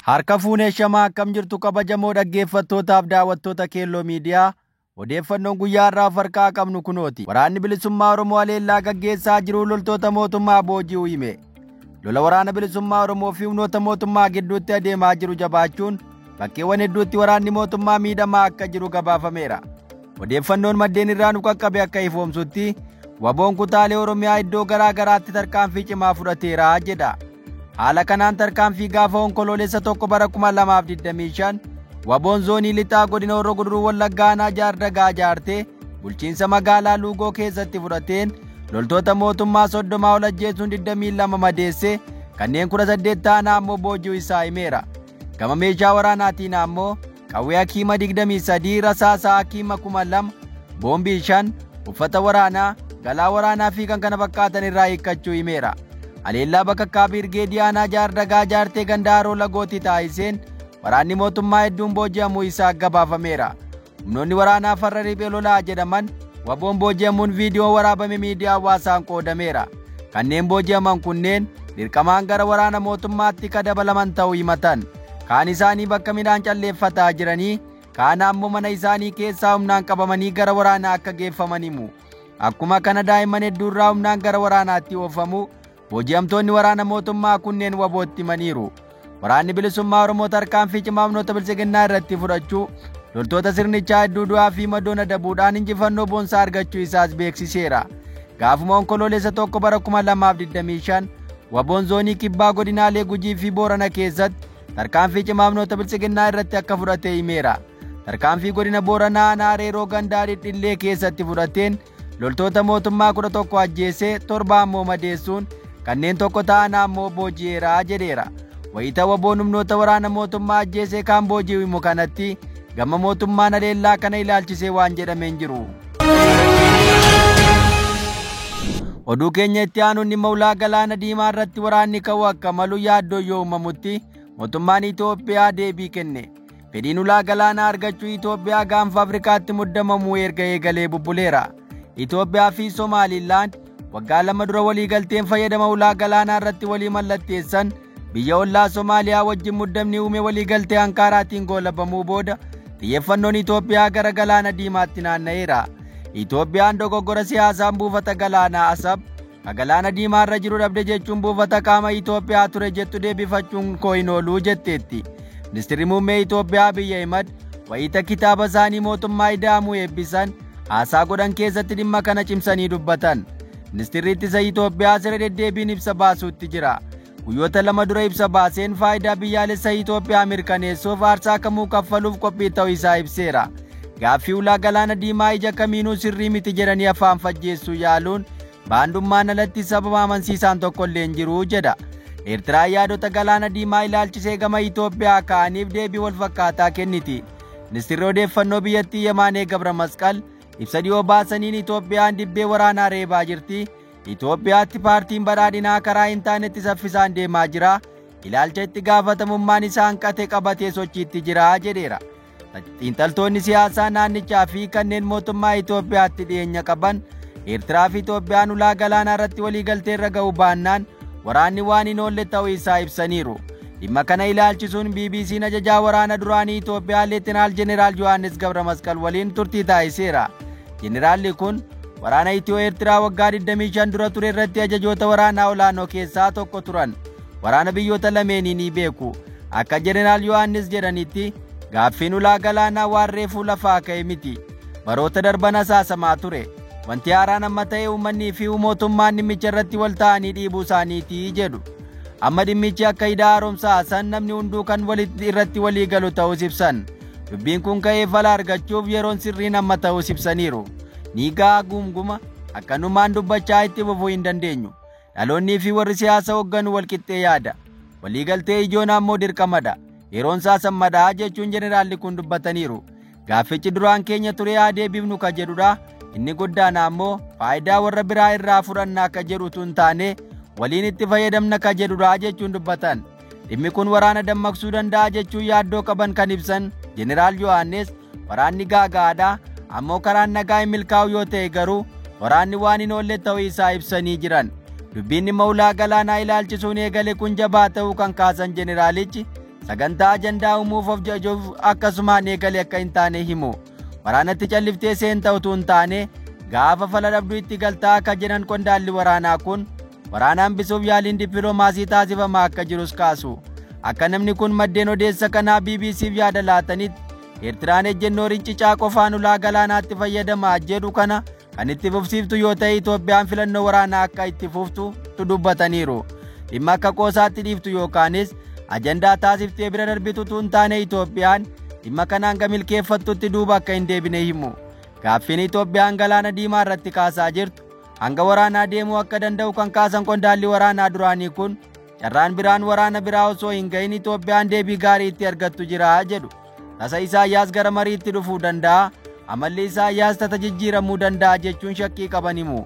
Harka fuunee shamaa akkam jirtu kabajamoo dhaggeeffattootaaf daawwattoota Keelloo Miidiyaa odeeffannoon guyyaa har'aa of harkaa qabnu kunooti. Waraanni bilisummaa Oromoo haleellaa gaggeessaa jiru loltoota mootummaa booji'uu hime. Lola waraana bilisummaa Oromoo fi humnoota mootummaa gidduutti adeemaa jiru jabaachuun bakkeewwan hedduutti waraanni mootummaa miidhamaa akka jiru gabaafameera. Odeeffannoon maddeen irraa nu qaqqabe akka ifoomsutti waboon kutaalee Oromiyaa iddoo garaa garaatti tarkaanfii cimaa fudhateera jedha. Haala kanaan tarkaanfii gaafa onkoloolessa 1 bara 2025 waboon zoonii lixaa godina Horroo Guduruu Wallaggaa aanaa Jaardagaa jaartee bulchiinsa magaalaa Luugoo keessatti fudhateen loltoota mootummaa 30 ol ajjeesuun 22 madeesse kanneen 18 ta'an ammoo booji'uu isaa himeera. Gama meeshaa waraanaatiin ammoo qawwee Hakiima 23, rasaasa Hakiima 2000, boombii 5, uffata waraanaa, galaa waraanaa fi kan kana fakkaatan irraa hiikkachuu himeera. Haleellaa bakakkaa Birgeedii aanaa Jaardagaa jaartee ganda Haroo Lagootti taasiseen waraanni mootummaa hedduun booji'amuu isaa gabaafameera. Humnoonni waraanaa farra riphee lolaa jedhaman waboon booji'amuun viidiyoo waraabame miidiyaa hawaasaan qoodameera. Kanneen booji'aman kunneen dirqamaan gara waraana mootummaatti ka dabalaman ta'uu himatan. Kaan isaanii bakka midhaan calleeffataa jiranii, kaan ammoo mana isaanii keessaa humnaan qabamanii gara waraanaa akka geeffaman himu. Akkuma kana daa'imman hedduurraa humnaan gara waraanaatti oofamu booji'amtoonni waraana mootummaa kunneen wabootti himaniiru. Waraanni bilisummaa Oromoo tarkaanfii cimaa humnoota bilisiginnaa irratti fudhachuu loltoota sirnichaa hedduu du'aa fi madoon adabuudhaan injifannoo boonsaa argachuu isaas beeksiseera. Gaafuma onkoloolessa 1 bara 2025 waboon zoonii kibbaa godinaalee Gujii fi Boorana keessatti tarkaanfii cimaa humnoota bilisiginnaa irratti akka fudhate himeera. Tarkaanfii godina Booranaa aanaa Areeroo gandaa Dhidhillee keessatti fudhateen loltoota mootummaa 11 ajjeesee 7 ammoo madeessuun kanneen 1 ta'an ammoo booji'eera jedheera. Wayita waboon humnoota waraana mootummaa ajjeesee kaan booji'u himu kanatti gama mootummaan haleellaa kana ilaalchisee waan jedhamee hin jiru. Oduu keenya itti aanuun dhimma ulaa galaana diimaa irratti waraanni ka'uu akka malu yaaddoo yoo uumamutti mootummaan Itoophiyaa deebii kenne. Fedhiin ulaa galaanaa argachuu Itoophiyaa gaanfa Afrikaatti muddamamuu erga eegalee bubbuleera. Itoophiyaa fi Somaaliilaand waggaa 2 dura waliigalteen fayyadama ulaa galaanaa irratti walii mallatteessan biyya ollaa Somaaliyaa wajjin muddamni uume waliigaltee Ankaaraatiin goolabamuu booda xiyyeeffannoon Itoophiyaa gara galaana diimaatti naanna'eera. Itoophiyaan dogoggora siyaasaan buufata galaanaa Asab ka galaana diimaa irra jiru dhabde jechuun buufata qaama Itoophiyaa ture jettu deebifachuun koo hin ooluu jetteetti. Ministeerri muummee Itoophiyaa Abiy Ahimad wayita kitaaba isaanii mootummaa ida'amuu eebbisan haasaa godhan keessatti dhimma kana cimsanii dubbatan. Ministeerri ittisa Itoophiyaa sirra deddeebiin ibsa baasuutti jira. Guyyoota 2 dura ibsa baaseen faayidaa biyyaalessa Itoophiyaa mirkaneessuuf aarsaa kamuu kaffaluuf qophii ta'uu isaa ibseera. Gaaffii ulaa galaana diimaa ija kamiinuu sirrii miti jedhanii afaan fajjeessuu yaaluun baandummaan alatti sababa amansiisaan tokko illee hin jiru jedha. Eertiraan yaadota galaana diimaa ilaalchisee gama Itoophiyaa ka'aniif deebii wal fakkaataa kenniti. Ministeerri odeeffannoo biyyattii Yemaanee Gabra Masqal ibsa dhiyoo baasaniin Itoophiyaan dibbee waraanaa reebaa jirti. Itoophiyaatti paartiin badhaadhinaa karaa hin taanetti saffisaan deemaa jira. Ilaalcha itti gaafatamummaan isaan qate qabatee sochiitti jira jedheera. Xiinxaltoonni siyaasaa naannichaa fi kanneen mootummaa Itoophiyaatti dhiyeenya qaban Eertiraa fi Itoophiyaan ulaa galaanaa irratti waliigaltee irra ga'uu baannaan waraanni waan hin oolle ta'uu isaa ibsaniiru. Dhimma kana ilaalchisuun BBC'n ajajaa waraana duraanii Itoophiyaa Leetinaal Jeneraal Yohaannis Gabra Masqal waliin turtii taasiseera. Jeneraalli kun waraana Itiyoo Eertiraa waggaa 25 dura ture irratti ajajoota waraanaa olaanoo keessaa tokko turan. Waraana biyyoota lameenii ni beeku. Akka Jeneraal Yohaannis jedhanitti gaaffiin ulaa galaanaa waan reefuu lafaa ka'e miti. Baroota darban asaasamaa ture. Wanti haaraan amma ta'e uummanni fi mootummaan dhimmicha irratti wal ta'anii dhiibuu isaaniiti jedhu. Amma dhimmichi akka hidha haaromsaa san namni hunduu kan irratti walii galu ta'us ibsan. Dubbiin kun ka'ee fala argachuuf yeroon sirriin amma ta'us ibsaniiru. Ni ga'a guunguma akkanumaan dubbachaa itti fufuu hin dandeenyu. Dhaloonnii fi warri siyaasa hoogganu wal qixxee yaada. Waliigaltee ijoon ammoo dirqamadha. Yeroon isaa sammadhaa jechuun jeneraalli kun dubbataniiru. Gaaffichi duraan keenya ture haa deebifnu ka jedhudha. Inni guddaan ammoo faayidaa warra biraa irraa fudhannaa ka jedhutu hin taane waliin itti fayyadamna ka jedhudha jechuun dubbatan. Dhimmi kun waraana dammaqsuu danda'a jechuun yaaddoo qaban kan ibsan Jeneraal Yohaannis waraanni gaagaadha. Ammoo karaan nagaa hin milkaa'u yoo ta'e garuu waraanni waan hin oolle ta'uu isaa ibsanii jiran. Dubbiin dhimma ulaa galaanaa ilaalchisuun eegale kun jabaa ta'uu kan kaasan jeneraalichi sagantaa ajandaa uumuuf of jajuuf akkasumaan eegale akka hin taane himu. Waraanatti calliftee seenta utuu hin taane gaafa fala dhabduu itti galtaa akka jedhan qondaalli waraanaa kun waraana hambisuuf yaaliin dippiloomaasii taasifamaa akka jirus kaasu. Akka namni kun maddeen odeessa kanaa BBCf yaada laatanitti Eertiraan ejjennoo rincicaa qofaan ulaa galaanaatti fayyadamaa jedhu kana kan itti fufsiiftu yoo ta'e Itoophiyaan filannoo waraanaa akka itti fuftu dubbataniiru. Dhimma akka qoosaatti dhiiftu yookaanis ajandaa taasiftee bira darbitu utuu hin taane Itoophiyaan dhimma kana hanga milkeeffattutti duuba akka hin deebine himu. Gaaffiin Itoophiyaan galaana diimaa irratti kaasaa jirtu hanga waraanaa deemuu akka danda'u kan kaasan qondaalli waraanaa duraanii kun carraan biraan waraana biraa osoo hin gahin Itoophiyaan deebii gaarii itti argattu jira jedhu. Tasa Isaayyaas gara mariitti dhufuu danda'a, amalli Isaayyaas tasa jijjiiramuu danda'a jechuun shakkii qaban himu.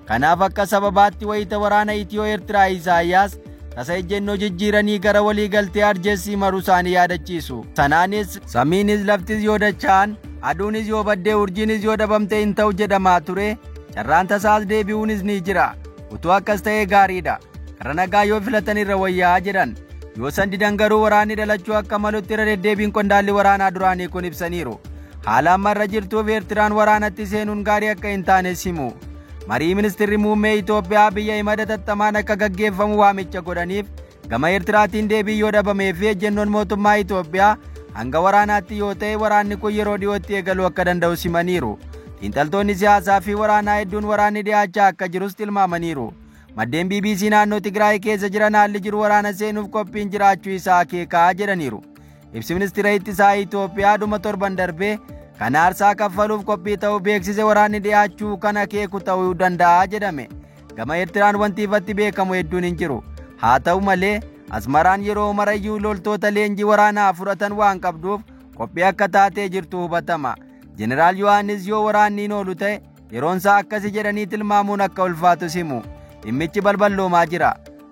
Kanaaf akka sababaatti wayita waraana Itiyoo Eertiraa Isaayyaas tasa ejjennoo jijjiiranii gara walii galtee Arjeessii maruu isaanii yaadachiisu. Sanaanis samiinis laftis yoo dacha'an, aduunis yoo baddee urjiinis yoo dhabamte hin ta'u jedhamaa ture, carraan tasaas deebi'uunis ni jira. Utuu akkas ta'ee gaariidha. Karaa nagaa yoo filatan irra wayyaa jedhan. Yoo san didan garuu waraanni dhalachuu akka malutti irra deddeebiin qondaalli waraanaa duraanii kun ibsaniiru. Haala amma irra jirtuuf Eertiraan waraanatti seenuun gaarii akka hin taanes himu. Marii ministeerri muummee Itoophiyaa biyya himada tattamaan akka gaggeeffamu waamicha godhaniif gama Eertiraatiin deebii yoo dhabamee fi ejjennoon mootummaa Itoophiyaa hanga waraanaatti yoo ta'e waraanni kun yeroo dhiyootti eegaluu akka danda'u simaniiru. Xiinxaltoonni siyaasaa fi waraanaa hedduun waraanni dhiyaachaa akka jirus tilmaamaniiru. Maddeen BBC naannoo Tigraay keessa jiran haalli jiru waraana seenuuf qophiin jiraachuu isaa akeekaa jedhaniiru. Ibsi ministeera ittisaa Itoophiyaa dhuma torban darbee kan aarsaa kaffaluuf qophii ta'uu beeksise waraanni dhiyaachuu kan akeeku ta'uu danda'a jedhame. Gama Eertiraan wanti ifatti beekamu hedduun hin jiru. Haa ta'u malee Asmaraan yeroo marayyuu loltoota leenjii waraanaa fudhatan waan qabduuf qophii akka taatee jirtu hubatama. Jeneraal Yohaannis yoo waraanni hin oolu ta'e yeroonsaa akkasi jedhanii tilmaamuun akka ulfaatu himu. Dhimmichi balballoomaa jira.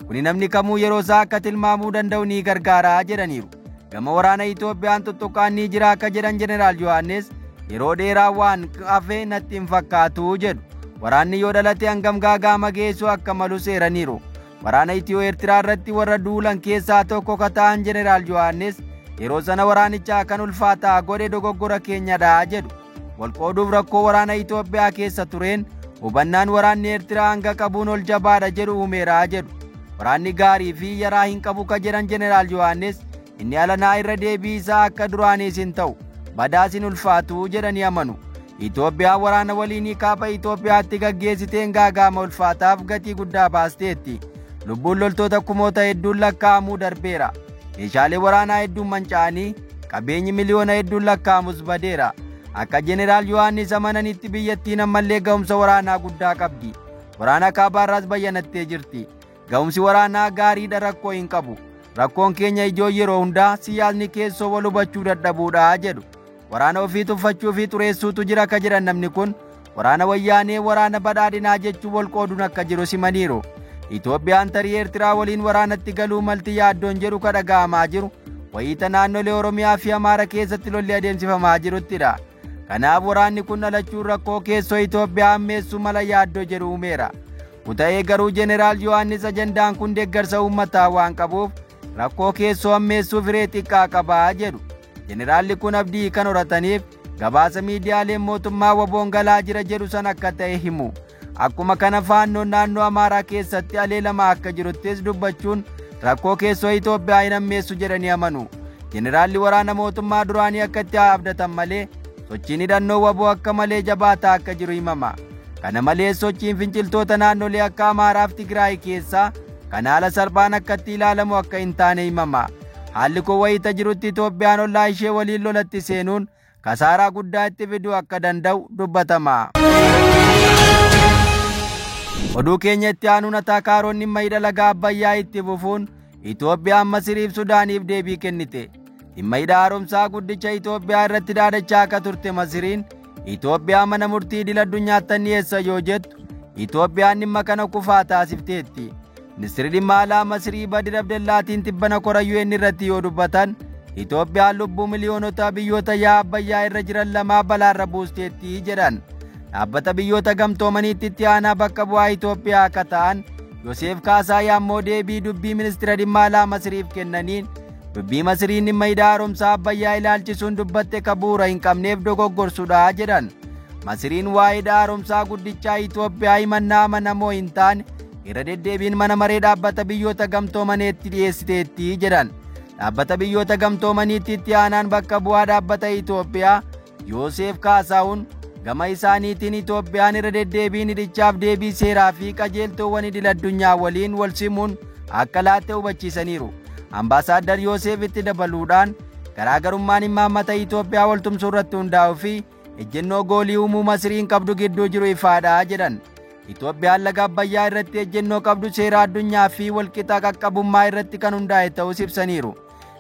Kuni namni kamuu yeroo isaa akka tilmaamuu danda'u ni gargaara jedhaniiru. Gama waraana Itoophiyaan tuttuqaan ni jira akka jedhan Jeneraal Yohaannis yeroo dheeraa waan hafe natti hin fakkaatu jedhu. Waraanni yoo dhalate hangam gaagaama geessu akka malu seeraniiru. Waraana Itiyoo Eertiraa irratti warra duulan keessaa tokko ka ta'an Jeneraal Yohaannis yeroo sana waraanichaa kan ulfaataa godhe dogoggora keenyadha jedhu. Walqooduuf rakkoo waraana Itoophiyaa keessa tureen hubannaan waraanni Eertiraa hanga qabuun ol jabaadha jedhu uumeera jedhu. Waraanni gaarii fi yaraa hin qabu ka jedhan Jeneraal Yohaannis inni alanaa irra deebii isaa akka duraaniis hin ta'u badaas hin ulfaatu jedhanii amanu. Itoophiyaan waraana waliinii kaaba Itoophiyaatti gaggeessiteen gaagaama ulfaataaf gatii guddaa baasteetti. Lubbuun loltoota kumoota hedduun lakkaa'amuu darbeera. Meeshaalee waraanaa hedduun manca'anii qabeenyi miliyoona hedduun lakkaa'amus badeera. Akka Jeneraal Yohaannis amananitti biyyattiin ammallee ga'umsa waraanaa guddaa qabdi. Waraana kaabaarraas bayyanattee jirti. Ga'umsi waraanaa gaariidha rakkoo hin qabu. Rakkoon keenya ijoo yeroo hundaa siyaasni keessoo wal hubachuu dadhabuudha jedhu. Waraana ofii tuffachuu fi xureessuutu jira akka jedhan namni kun waraana wayyaanee waraana badhaadhinaa jechuun wal qooduun akka jiru simaniiru. Itoophiyaan tarii Eertiraa waliin waraanatti galuu malti yaaddoon jedhu ka dhaga'amaa jiru wayiita naannolee Oromiyaa fi Amaara keessatti lolli adeemsifamaa jiruttidha. Kanaaf waraanni kun dhalachuun rakkoo keessoo Itoophiyaa hammeessuu mala yaaddoo jedhu uumeera. Kuta'ee garuu Jeneraal Yohaannis ajandaan kun deeggarsa uummataa waan qabuuf rakkoo keessoo hammeessuuf hiree xiqqaa qabaa jedhu. Jeneraalli kun abdii kan horataniif gabaasa miidiyaaleen mootummaa waboon galaa jira jedhu san akka ta'e himu. Akkuma kana faannoon naannoo Amaaraa keessatti aleelamaa akka jiruttis dubbachuun rakkoo keessoo Itoophiyaa hin hammeessu jedhanii amanu. Jeneraalli waraana mootummaa duraanii akka itti abdatan malee sochiin hidhannoo waboo akka malee jabaataa akka jiru himama. Kana malees sochiin finciltoota naannolee akka Amaaraa fi Tigraay keessaa kan haala salphaan akkatti ilaalamu akka hin taane himama. Haalli kun wayita jirutti Itoophiyaan ollaa ishee waliin lolatti seenuun kasaaraa guddaa itti fiduu akka danda'u dubbatama. Oduu keenya itti aanuun ataakaaroonni dhimma hidha laga Abbayyaa itti fufuun Itoophiyaan Masiriif Sudaaniif deebii kennite. Dhimma hidha haaromsaa guddicha Itoophiyaa irratti dhaadachaa akka turte Masiriin Itoophiyaa mana murtii idil addunyaatti dhiyeessa yoo jettu Itoophiyaan dhimma kana kufaa taasifteetti. Ministeerri dhimma alaa Masirii Badir Abdellaatiin tibbana kora UN irratti yoo dubbatan Itoophiyaan lubbuu miliyoonota biyyoota yaa Abbayyaa irra jiran lamaa balaarra buusteetti jedhan. Dhaabbata biyyoota gamtoomaniitti itti aanaa bakka bu'aa Itoophiyaa akka ta'an Yoseef Kaasaay ammoo deebii dubbii ministeera dhimma alaa Masiriif kennaniin Dubbii Masiriin dhimma hidha haaromsaa Abbayyaa ilaalchisuun dubbatte ka bu'uura hin qabneef dogoggorsuudha jedhan. Masiriin waa'ee hidha haaromsaa guddichaa Itoophiyaa himannaa amanamoo hin taane irra deddeebiin mana maree dhaabbata biyyoota gamtoomaniitti dhiyeessiteetti jedhan. Dhaabbata biyyoota gamtoomaniitti itti aanaan bakka bu'aa dhaabbata Itoophiyaa Yooseef Kaasaawun gama isaaniitiin Itoophiyaan irra deddeebiin hidhichaaf deebii seeraa fi qajeeltoowwan idil addunyaa waliin wal simuun akka laatte hubachiisaniiru. Ambaasaaddar Yooseef itti dabaluudhaan garaagarummaan imaammata Itoophiyaa waltumsuu irratti hundaa'uu fi ejjennoo goolii uumuu Masiriin qabdu gidduu jiru ifaadha jedhan. Itoophiyaan laga Abbayyaa irratti ejjennoo qabdu seera addunyaa fi walqixa qaqqabummaa irratti kan hundaa'e ta'us ibsaniiru.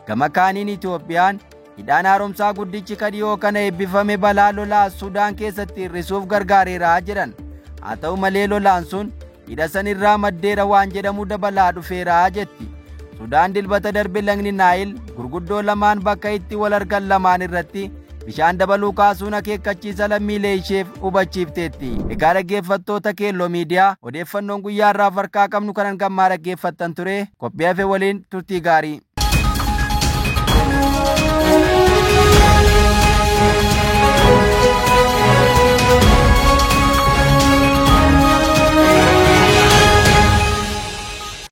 Gama kaaniin Itoophiyaan hidhaan haaromsaa guddichi ka dhiyoo kana eebbifame balaa lolaa Sudaan keessatti hir'isuuf gargaareera jedhan. Haa ta'u malee lolaan sun hidha sanirraa maddeera waan jedhamu dabalaa dhufeera jetti. Sudaan dilbata darbe lagni Naayil gurguddoo lamaan bakka itti wal argan lamaan irratti bishaan dabaluu kaasuun akeekkachiisa lammiilee isheef hubachiifteetti. Egaa dhaggeeffattoota Keelloo Miidiyaa, odeeffannoon guyyaa irraa harkaa qabnu kanan gammaa dhaggeeffattan ture. Qophii hafe waliin turtii gaarii.